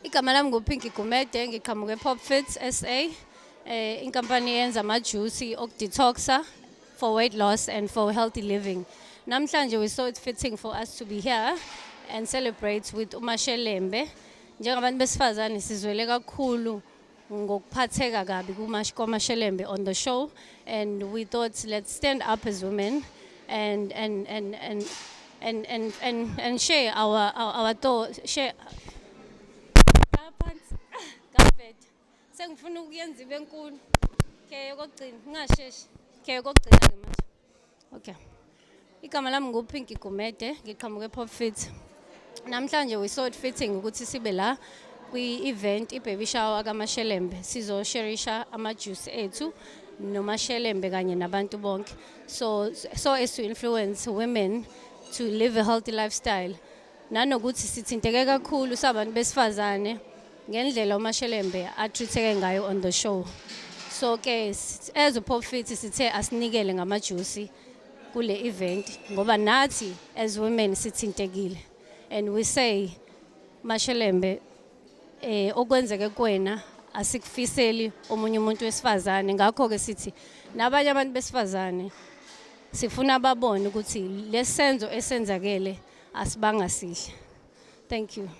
Igama lami nguPinky Gumede, ngiqhamuka ePop Fits SA, inkampani eyenza ama-juice okudetoxa for weight loss and for healthy living. Namhlanje we saw it fitting for us to be here and celebrate with uMashelembe. Njengabantu besifazane sizwele kakhulu ngokuphatheka kabi kwaMashelembe on the show, and we thought, let's stand up as women and share our thoughts, share. Phansi ngabheda, sengifuna ukuyenza ibe nkulu. Okay, okokugcina, ngingasheshi. Okay, okokugcina ke manje. Okay, igama lami nguPinky Gumede, ngiqhamuka ePop Fit. Namhlanje we saw it fitting ukuthi sibe la kwi-event, i-baby shower kaMashelembe, sizosharisha ama-juice ethu noMashelembe kanye nabantu bonke, so as to influence women to live a healthy lifestyle, nanokuthi sithinteke kakhulu sabantu besifazane ngendlela uMashelembe atreat-eke ngayo on the show. So ke as uPop Fit sithe asinikele ngamajusi kule event ngoba nathi as women sithintekile, and we say, Mashelembe, okwenzeke kuwena asikufiseli omunye umuntu wesifazane. Ngakho ke sithi nabanye abantu besifazane sifuna babone ukuthi lesenzo esenzakele asibanga sihle. Thank you.